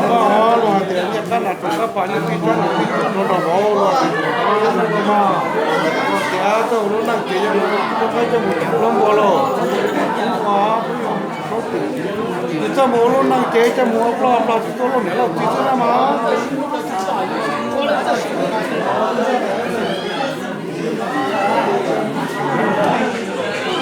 Koj luag hais tias nyiaj qab nas rau qab pas, nyiaj txiag rab nas txiag cuam rau nram vauv, luag hais tias txoj hauv lub neej ces yog mus rau qab coj mus tsuj plaub npua los, ces txoj mus ua lub neej ces coj mus ua ploj plag tsis tuaj luag niam luag txiv xwb na mas.